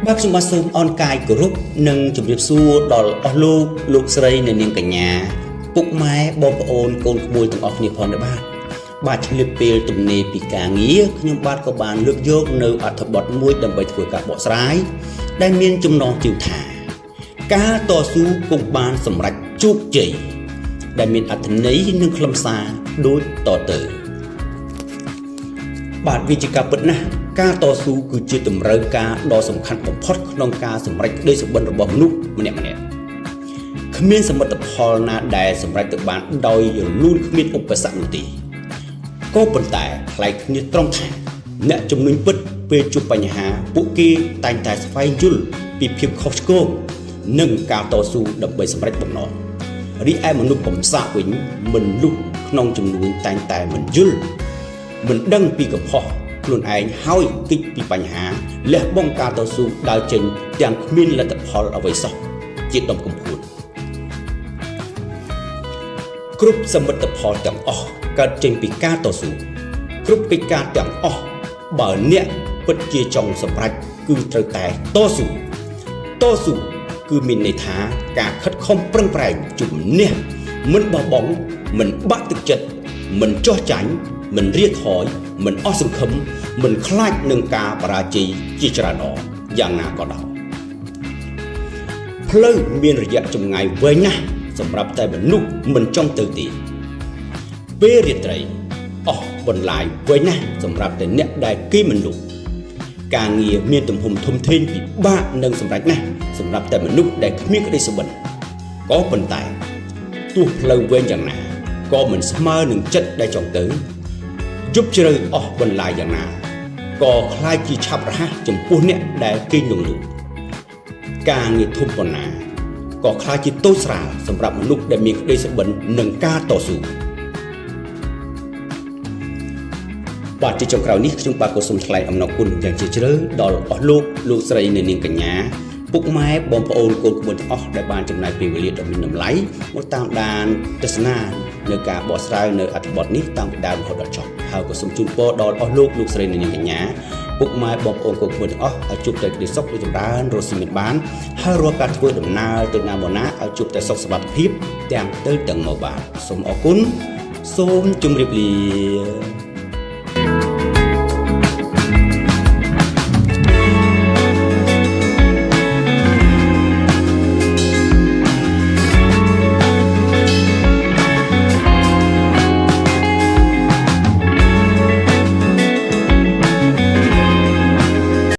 បាទខ្ញុំបាទសូមអនកាយគោរពនិងជម្រាបសួរដល់អស់លោកលោកស្រីអ្នកនាងកញ្ញាពុកម៉ែបងប្អូនកូនក្មួយទាំងអស់គ្នាផងដែរបាទបាទឆ្លៀតពេលទំនេរពីការងារខ្ញុំបាទក៏បានលើកយកនៅអត្ថបទមួយដើម្បីធ្វើការបកស្រាយដែលមានចំណងជើងថា ការតស៊ូគង់បានសម្រេចជោគជ័យដែលមានអត្ថន័យនិងខ្លឹមសារដូចតទៅ បាទវាជាការពិតណាស់ការតស៊ូគឺជាតម្រូវការដ៏សំខាន់បំផុតក្នុងការសម្រេចក្តីសុបិនរបស់មនុស្សម្នាក់ៗគ្មានសមិទ្ធផលណាដែលសម្រេចទៅបានដោយរលូនគ្មានឧបសគ្គនោះទេក៏ប៉ុន្តែប្លែកគ្នាត្រង់ថាអ្នកជំនួញពិតពេលជួបបញ្ហាពួកគេតែងតែស្វែងយល់ពីភាពខុសឆ្គងនិងការតស៊ូដើម្បីសម្រេចបំណងរីឯមនុស្សកំសាកវិញមិនលុះក្នុងជំនួញតែងតែមិនយល់ មិនដឹងពីកំហុសខ្លួនឯងហើយគិតពីបញ្ហាលះបង់ការតស៊ូដើរចេញទាំងគ្មានលទ្ធផលអ្វីសោះជាដុំកំភួនគ្រប់សមិទ្ធផលទាំងអស់កើតចេញពីការតស៊ូគ្រប់កិច្ចការទាំងអស់បើអ្នកពិតជាចង់សម្រេចគឺត្រូវតែតស៊ូតស៊ូគឺមានន័យថាការខិតខំប្រឹងប្រែងជំនះមិនបោះបង់មិនបាក់ទឹកចិត្តមិនចោះចាញ់មិនរាថយមិនអស់សង្ឃឹមមិនខ្លាចនឹងការបរាជ័យជាច្រើនដងយ៉ាងណាក៏ដោយផ្លូវមានរយៈចម្ងាយវែងណាស់សម្រាប់តែមនុស្សមិនចង់ទៅទេពេលរាត្រីអស់បន្លាយវែងណាស់សម្រាប់តែអ្នកដែលគេមិនលុបការងារមានទំហំធំធេងពិបាកនឹងសម្រេចណាស់សម្រាប់តែមនុស្សដែលគ្មានក្តីសុបិនក៏ប៉ុន្តែទោះផ្លូវវែងយ៉ាងណាក៏មិនស្មើនឹងចិត្តដែលចង់ទៅយប់ជ្រៅអស់បន្លាយយ៉ាងណាក៏คล้ายជាឆាប់រហ័សចំពោះអ្នកដែលគេងលងលូការងារធំប៉ុណ្ណាក៏คล้ายជាតូចស្រាលសម្រាប់មនុស្សដែលមានក្តីសុបិននិងការតស៊ូបាទជាចុងក្រោយនេះខ្ញុំបាទក៏សូមថ្លែងអំណរគុណយ៉ាងជ្រាលជ្រៅដល់អស់លោកលោកស្រីអ្នកនាងកញ្ញាពុកម៉ែបងប្អូនកូនក្មួយទាំងអស់ដែលបានចំណាយពេលវេលាដ៏មានតម្លៃមកតាមដានទស្សនានៅការបកស្រាយនៅអត្ថបទនេះតាំងពីដើមរហូតដល់ចប់ហើយក៏សូមជូនពរដល់អស់លោកលោកស្រីអ្នកនាងកញ្ញាពុកម៉ែបងប្អូនកូនក្មួយទាំងអស់ឲ្យជួបតែក្តីសុខរីកចម្រើនរស់ស៊ីមានបានហើយរាល់ការធ្វើដំណើរទៅណាមកណាឲ្យជួបតែសុខសុវត្ថិភាពទាំងទៅទាំងមកបាទសូមអរគុណសូមជម្រាបលា។